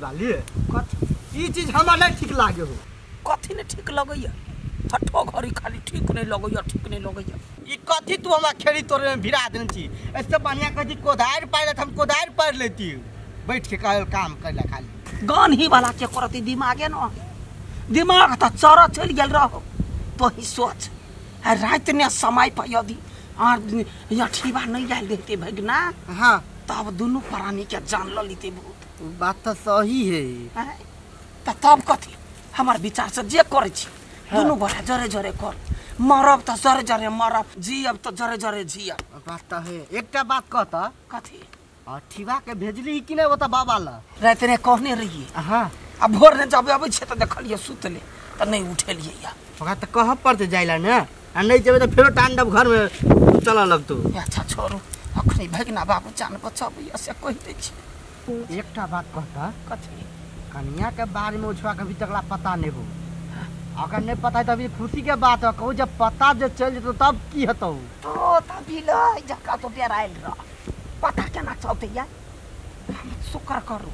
वाली कथी ई चीज हमरा नहीं ठीक लागे हो। कथी ने ठीक लगैया? हठो घरी खाली ठीक नहीं लगैया, ठीक नहीं लगैया। ई कथी तू हमरा खेड़ी तोड़े में भिरा देने छी? ऐसे बढ़िया कथी कोदारि पारि हम कोदारि पारि लेती बैठ के काम करला खाली। गान ही वाला के करती दिमागे न, दिमाग त चर चलि गेल रहो। तो ही सोच आ रात ने समय पर यदि अठीबा नहीं आयल रहते भगना, हाँ तब दुनू प्राणी के जान ल लेते बहुत। बात तो सही है। त तब कथी हमार विचार से जे करै छी दुनू गोटा जरे जरे कर, मरब त जरे जरे मरब, जियब त जरे जरे जियब। बात त है। एकटा बात कहता कथी? अठीबा के भेजली कि नहीं ओता बाबा ला? रात ने कहने रहिए। हाँ आ भोर ने जब अबै छै त देखलिए सुतले त नहीं उठेलिए या। ओकरा त कहब पड़ते जाइला ने, आ नहीं जेबे त फेरो तांडव घर में चलऽ लगतौ। अच्छा छोड़ू, अखनी भगना बाबू जान बचाबैया से कहि दै छी। एकटा बात कहता कथी? कन्या के बारे में ओछुआ के अभी तक ला पता नहीं हो। अगर नहीं पता है तो अभी खुशी के बात है, कहू जब पता जे चल जेतौ तब की हेतौ? तो तभी ल जका तो डेरायल रह, पता केना चलतै या? हम शुक्र करू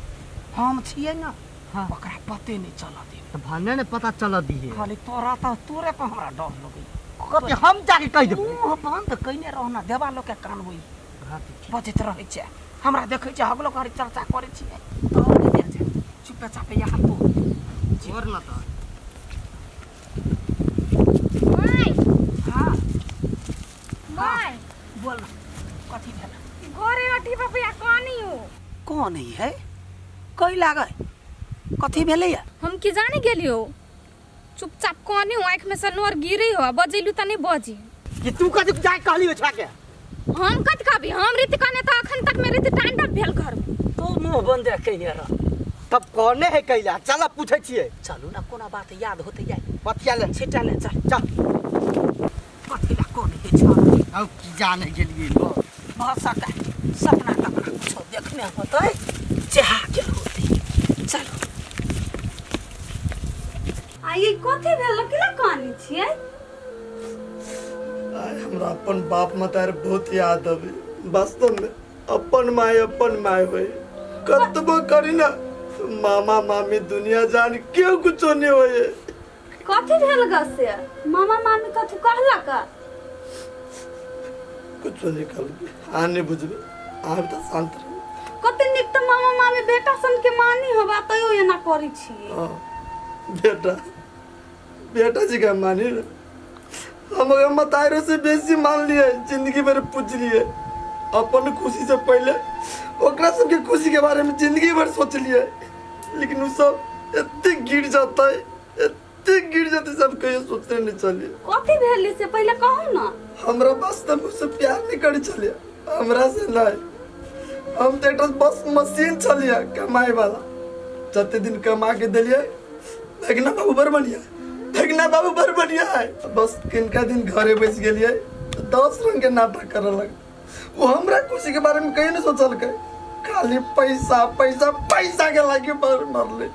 हम छियै न, हाँ ओकरा पते नहीं चलऽ देब। त भने ने पता चलऽ दिहे। खाली तोरा त तोरे पर हमरा डर लगैया। कथी हम जाके कहि देबै? मुँह बंद कइने रह ना, देवालो के कान होई बजैत रहै छै। हमरा देखै छै हगलो घरी चर्चा करै छियै तो नहि दे छै। चुपे चापे यहाँ तो छोड़ न त। My हाँ my बोल ना कथी भेल? घरे अठी बाबा कनी हो। कौन है? कई लागै कथी भेलै या? हम की जाने गेलियो, चुपचाप कनी हो, आँख में से नोर गिरी हो, बजैलु त नहीं बजी। कि तू कथी जाय कहली ओछा के? हम कथी कहबी? हम रीति कने त अखन तक में रीति तांडव भेल घर। तू मुंह बंद रखैने रह। तब कोने है कैला? चल पूछै छियै। चलू ना, कोना बात याद होते जाय। पथिया ले छिटा ले चल चल। कथी ला कोन है छ? औ की जाने गेलियै लो। भ सका सपना तपना कुछो देखने होतै, चेहा गेल होतै। चलो आई कथी भेल? केला कानी छियै? आय हमरा अपन बाप मतार बहुत याद आवे। वास्तव में अपन my होई। कतबो करी ना मामा मामी दुनिया जान क्यों कुछो नहीं होए। कथी भेल ग से? मामा मामी कथू कहलक? कुछो नहीं कहलक। आ नहीं बुझबे, आ त शांत रह। कते नीक त मामा मामी बेटा सन के मानी होबा तैयो एना करै छी। हां बेटा बेटा जी का मानी ना। हम अगर मतारो से बेसी मान लिए जिंदगी भर पूछ लिए अपन खुशी से पहले ओकरा सबके खुशी के बारे में जिंदगी भर सोच लिए, लेकिन उ सब इतने गिर जाता है, इतने गिर जाते सब कहियो सोचते नहीं चलिए। कथी भेल से पहले कहू ना। हमरा बस तब उससे प्यार नहीं करे चलिए, हमरा से नहीं। हम तो एक बस मशीन चलिए कमाए वाला, जते दिन कमा के दिलिए भगना बाबू बड़ बढ़िया, भगना बाबू बड़ बढ़िया है। बस किनका दिन घरे बैस गेलिए 10 रंग के नाटक करे लग। वो हमरा खुशी के बारे में कहीं नहीं सोचलकै, खाली पैसा पैसा पैसा के लागे पर मरले।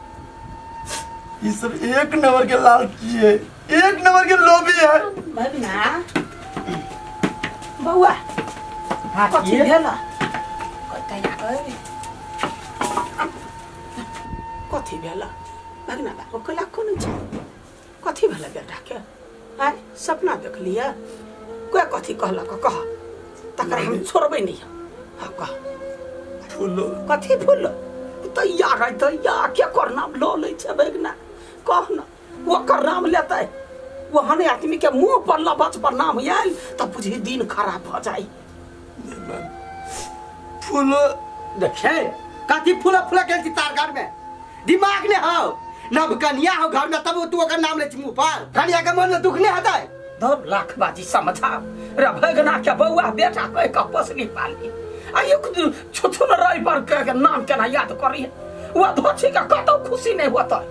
ये सब एक नंबर के लालची है, एक नंबर के लोभी है। भगना बउआ कथी भेल? कथी भेल भगना बाबू? कैला कोन छै? कथी भेल बेटा के? आय सपना देखलिए कोई कथी कहलक? कह तकरा हम छोड़बै नहीं। हां कह। फूलो कथी फूलो? तैयार है तैयार के कर नाम ल लै छै भगना। कह न ओकर नाम लेतै ओहने आदमी के मुंह पर लबच पर नाम आयल त बुझी दिन खराब भ जाई। फूलो देखे कथी फूला फूला गेल छी तार घर में? दिमाग ने हो नव कन्या हो घर में तब तू ओकर नाम ले छी मुंह पर। कन्या के मन में दुख नहीं हेतै? 2 लाख बाजी समझा रे भगना के बउआ बेटा कह के पोसली पाली आ एक छुछुन रहि पर के नाम केना याद करी? वो धोछी के कतौ खुशी नहीं होतै,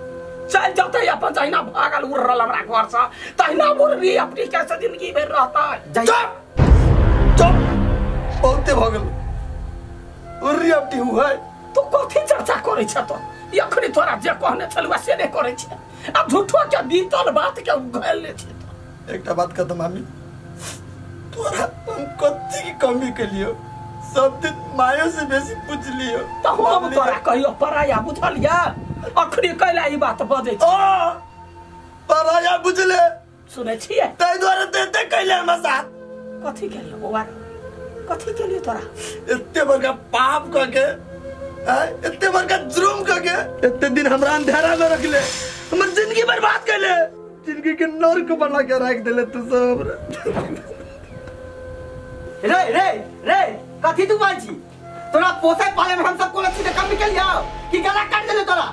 चल जतै अपन जहिना भागल उड़ल हमरा घर से तहिना उड़ली अपनी कैसे जिंदगी भर रहतै। चुप चुप बहुते भगल उड़ली अपनी हुआ है। तू कथी चर्चा करै छ? तो अखनी तोरा जे कहने छलुआ से नहीं करै छ, आ झूठो के बीतल बात के उघैल ले छ। एकटा बात कहत मामी, तोरा हम कथी की कमी के लिए सब दिन मायो से बेसी पूछ लियो त हम तोरा कहियो पराया बुझलिया अखनी कैला ई बात बजै छी ओ पराया बुझले सुनै छियै तै द्वारे ते कैले हमरा साथ कथि केलियो बौआ कथि केलियो तोरा एते बड़का पाप क के एते बड़का जुर्म क के एते दिन हमरा अंधेरा में रखले हमर जिंदगी बर्बाद कैले जिंदगी के नर्क बना के रख देले तू सब हमरा रे रे रे कथि तू बाजै छी तोरा पोसे पाले में हम सब कोनो चीज कम निकल जाओ कि गला काट देले तोरा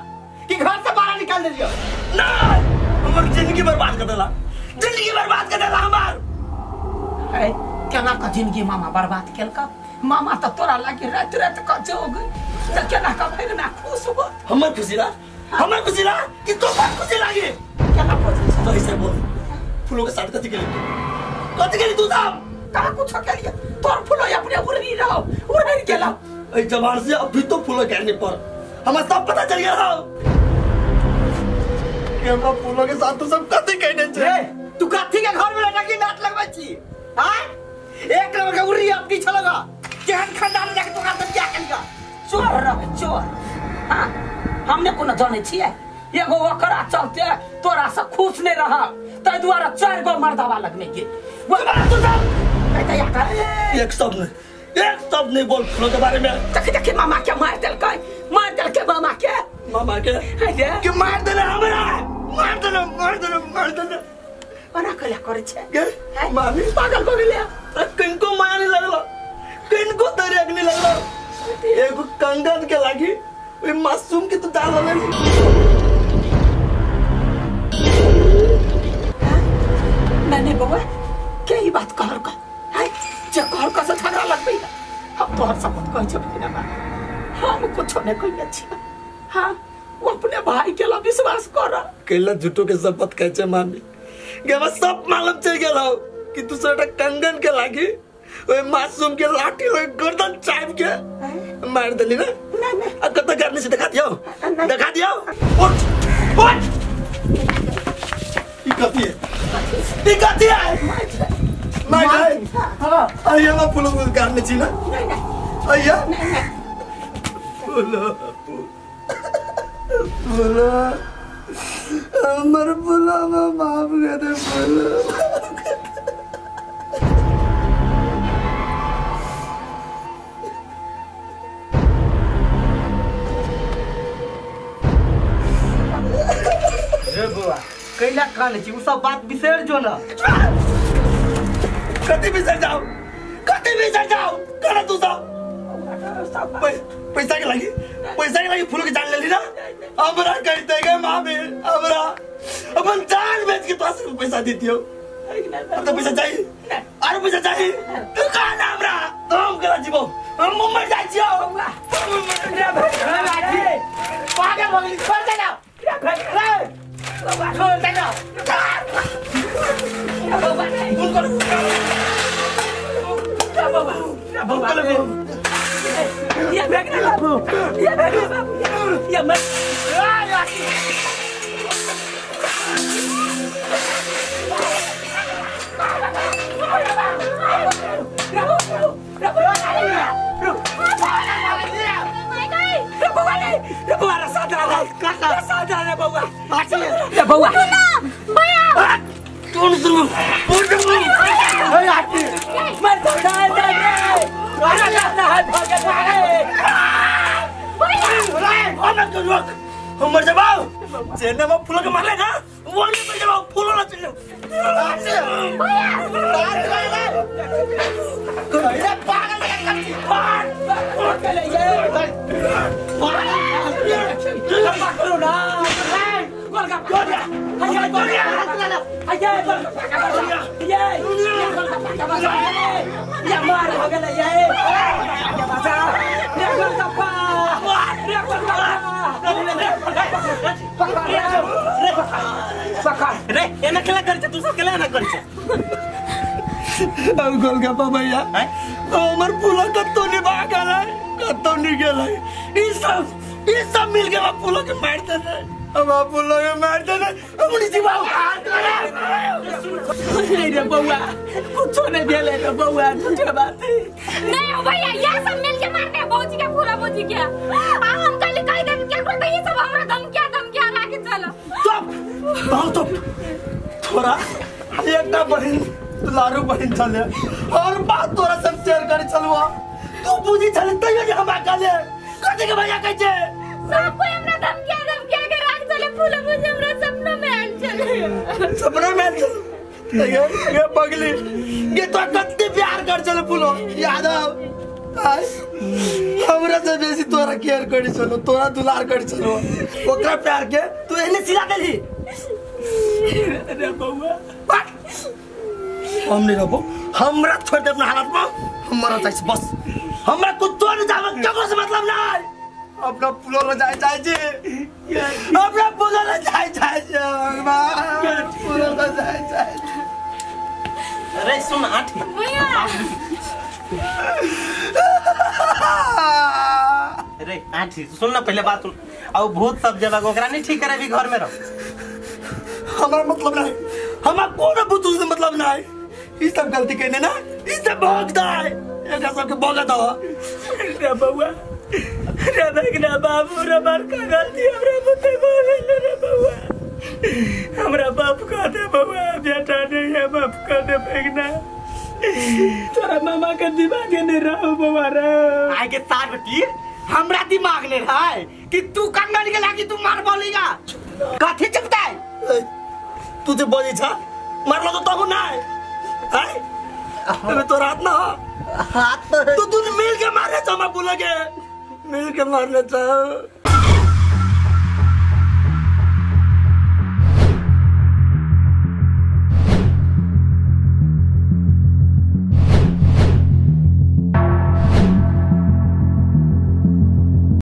कि घर से बाहर निकाल देलियो ना हमर जिंदगी बर्बाद कर देला जिंदगी बर्बाद कर देला हमार ए केना का जिंदगी मामा बर्बाद केलका मामा त तोरा लागी रात रात का जोग त केना का भगना खुश हो हमर खुशी ला हमर खुशी ला कि तो खुशी लागे केना खुशी तो ऐसे बोल फूलों के साथ कथि केली तू साहब का कुछ केलिए तोर फूलो अपने उड़नी रहो उड़नी गेला ए जवान से अभी तो फूलो कहने पर हमें सब पता चल गया रहो कि हम फूलों के साथ तो सब कथि कहने छे तू कथि के घर में रह के नाट लगबै छी हां एक नंबर के उड़ी अपनी छलगा केहन खानदान जाके तोरा सब क्या कनका चोर रह चोर हां हमने कोनो जानै छियै एगो ओकरा चलते तोरा से खुश नहीं रहा तै दुआरे चार गो मर्दावा लगने के वो तू सब एक शब्द नहीं बोल फूलों के बारे में देख देख मामा के मार देलकै मामा के मामा के के मार देले हमरा मार देले मार देले मार देले ओना कला करै छै के मामी पागल भ गेलै किनको माया नहीं लगलो किनको दरिया नहीं लगलो एगो कंगन के लागी ओई मासूम के तू डाल लेली मैंने बउआ के ई बात कहल का जे कहल का से झगड़ा लगबै हम तोहर शपथ कहै छौ भैया हम कुछो नहीं कहले छी हां वो अपने भाई के ला विश्वास कर कैला झूठो के शपथ कहै छै मामी के हमरा सब मालूम चल गेल हौ कि तू सबटा कंगन के लागी ओए मासूम के लाठी लग गर्दन चाप के मार देली ना नहीं नहीं अब कत करने से दिखा दियो दिखा दियो उठ उठ ई कथी है ई कथी है मार हां अय्या मैं फूलों को गाने छी ना नहीं नहीं अय्या नहीं नहीं फूलो फूलो हमर फूलो में माफ कर दे फूलो रे बुआ कैला कान छी उ सब बात बिसर जो ना कति बिसर जाओ कति बिसर जाओ करा तू सब पैसा के लागी फूल के जान ले ली ना हमरा कहते गए मामी हमरा अपन जान बेच के पास पैसा देती हो अब तो पैसा चाहिए अरे पैसा चाहिए तू कहां ना हमरा तो हम करा जीवो हम मुंबई जाय छियो रे भाई पागल हो गेली छोड़ दे ना रे छोड़ दे ना बाबा नहीं बाबा बाबा ये भेगना बाबू ये भेगना बाबू ये मत बउआ तू सुन मर जाओ जेने में फूल के मारले ना वो नहीं मर जाओ फूल ना चलो अरे पागल करती पकड़ो ना गोलगप्पा ये मार हो गेलै ये गोलगप्पा रे एना केला करै छै तू सब केला एना करै छै अब गोलगप्पा भैया हमर फूला कतौ निभा गेलै कतौ नहीं गेलै ई सब ये सब मिल के हम फूलों के मार देने, हम फूलों के मार देने, हम नहीं जीवा नहीं रे बउआ, कुछो नहीं भेले रे बउआ, झूठे बात नहीं हो भैया, ये सब मिल के मारने भौजी के पूरा भौजी के। आ हम कल कह देब क्या करते ये सब हमरा धमकिया धमकिया लाके चलो। चुप बहुत चुप। थोड़ा एकटा बहिन दुलारू बहिन चले और बात तोरा सब शेयर करे चलुआ, तू बुझी चले तैयो जे हमरा कहले कथि के भैया कहै छै। सब कोई हमरा धमकिया धमकिया के राख चले, फूल बुझे हमरा सपना में आयल चले, सपना में आयल चले। ये पगली ये तो कत्ते प्यार कर चले फूलो यादव, हमरा से बेसी तोरा केयर करी चलो, तोरा दुलार करी चलो, ओकरा प्यार के तू एने सिला देली। रे बउआ हम नहीं रहबो, हमरा छोड़ दे अपना हालत में, हम मरा जाइ बस, हमरा कुत्तो नहीं जावे ककरो से मतलब नहीं। अपना फूलो ल जाय जाय छी, अपना फूलो ल जाय जाय छी, भगवान फूलो ल जाय जाय। अरे सुन आठी भैया, अरे आठी सुन ना पहले बात सुन। और भूत सब जगह ओकरा नहीं ठीक करे भी घर में रहो, हमारा मतलब नहीं, हमारा कोनो भूत से मतलब नहीं। ई सब गलती कहने ना, ई सब भोगता है, एकरा सबके भोगत हो। रे बउआ, रे भगना बाबू, रे बड़का गलती हमरा बुते बोल रे बउआ, हमरा बाप कह दे बउआ, बेटा नहीं है बाप कह दे भगना, तोरा मामा के दिमाग नहीं रहो बउआ रे। आइ के सार बेटी हमरा दिमाग नहीं रहा कि तू कंगन के लागी तू मार बोलेगा कथी चुपता है तू जे बजै छ मारलो तो तहु नै आइ अबे तोरा हाथ ना हाथ तो तू मिल के मारने छ, हमरा बोले के मिल के मारने छ।